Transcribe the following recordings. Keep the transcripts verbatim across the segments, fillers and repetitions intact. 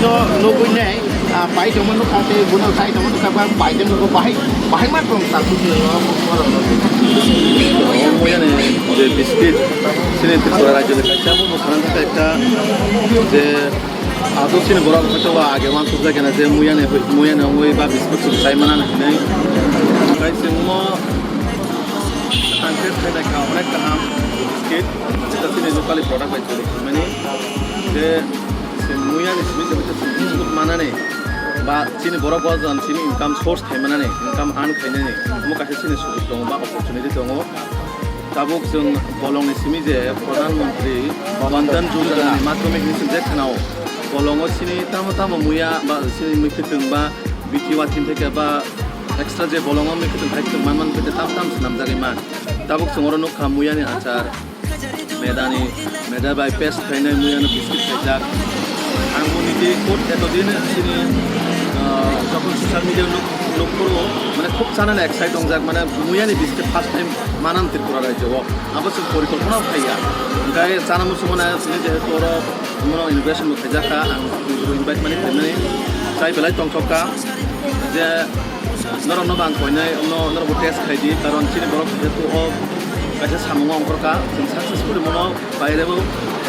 Nugui nai, ah, pai tongma nukha tei bono sai tongma nukha ba pai tongma nukha bahai, bahai ma tong sa kuchung o borok rok. Omo yani je biscuit, chini Tripura rajyo ni kaisa omo mwkhang kha ekta je, ah, to chini borok hwnkhe to age uansuk jagena je muyani, muyani ongoi ba biscuit chwng sai mana hinwi. Kaisa omo ang khe khainai kha onek kaham biscuit, jeta chini locally product bai choli mani je. Se muyani simi se biscuit manani ba chini borok bo jan chini income source khai manani, income earn khainani omo kaisa chini sujog tongo ba opportunity tongo. Tabuk chwng bolongni simi je Pradhan Mantri Van Dhan Yojana ni madhyamik hinwi chwng je khwnao. Bolongo chini tamo tamo muya ba chini mwkhwtwng ba B T Y team theke ba extra je bolongo mwkhwtwng khai chwng man man khe tam tam swnamjagwi man. Tabuk chwng oro nukha muyani achar. Medani, meda bai paste khainai muyano biscuit khaijak. Ang bo niji khud etodin chini, ah, jokhon social media nuk, nuk phuru, mane khub chanani excite wngjak, mane muyani biscuit first time manam Tripura rajyo o. Abo chwng porikolpona o khaiya. Hwnkhe chana muchungmano chini jehetu oro bono inauguration bo khaijak kha, ang invite mani khaimani chai belai tongthok kha je Norokno bo ang koinai, no, norok bo test khai di, karon chini borok jehetu o kaisa samung o ongkhor kha, chwng successfully bono baire bo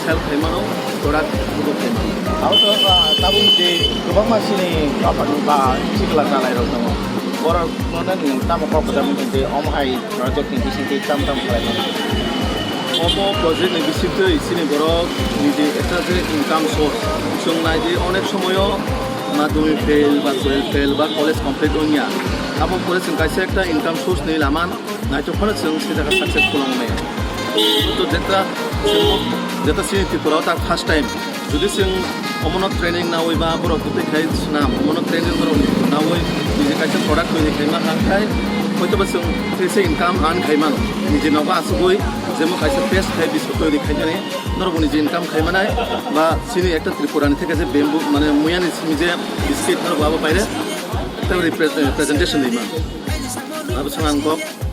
sell khai mano, product bo khai mano. Abo to, ah, tabuk je kwbangma chini bapha ba sikla chalairok tongo, borok no nang tamo kok kwcham wngkhe je omo hai project ni bisingtwi tam tam khlai mano. Omo project ni bisingtwi chini borok niji ekta je income source. Chwng nai di, onek somoyo madhyamik fail ba twelve fail ba college complete wngya. Abo pore chwng kaisa ekta income source ni lama naithok phano chwng se jaga successful wng maya. To jeta, jeta chini Tripura o ta first time. Jodi chwng omono training nawi ba borok bwtwi khai swnam, omono training borok nawi niji kaisa product twi khai ma kha khai, hoito ba chwng se income earn khai mano. Niji nogo asugwi jemo kaisa paste khai biscuit twi khai jani, norok bo niji income khai manai ba chini ekta Tripura ni theke je bamboo mane muyani simi je biscuit norok bo abo paire ekta repre-, presentation ni ma. Abo chwng ang kok.